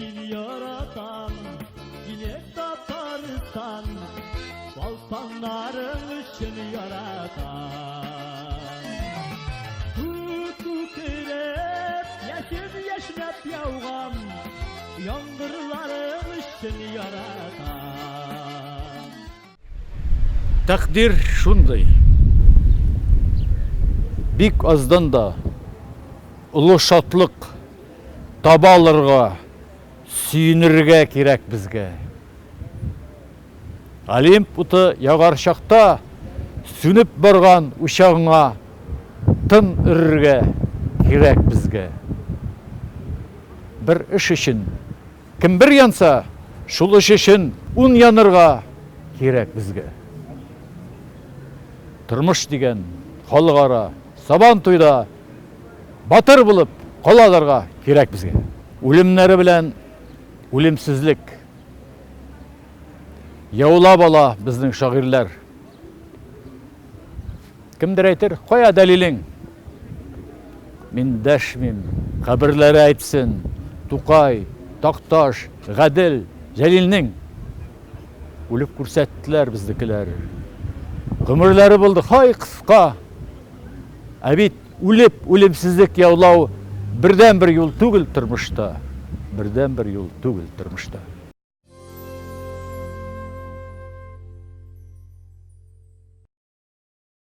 Мин яратам сине, Татарстан, Балканнарың өчен яратам. Күк күкрәп, яшен яшьнәп яуган яңгырларың өчен яратам. Тәкъдир шундый. Бик аздан да олы шатлык таба алырга, сөенергә кирәк безгә. Олимп уты ягар чакта сүнеп барган учагыңа тын өрергә кирәк безгә. Бер эш өчен кем бер янса, шул эш өчен ун янырга кирәк безгә. Тормыш дигән халыкара Сабан туйда батыр булып кала алырга кирәк безгә. Үлемнәре белән үлемсезлек яулап ала безнең шагыйрьләр. Кемдер әйтер, кая дәлилең? Мин дәшмим, каберләре әйтсен, Тукай, Такташ, Гадел, Җәлилнең. Үлеп күрсәттеләр безнекеләр. Гомерләре булды һай кыска. Ә бит үлеп үлемсезлек яулау бердән-бер юл түгел тормышта. Бердән-бер юл түгел тормышта.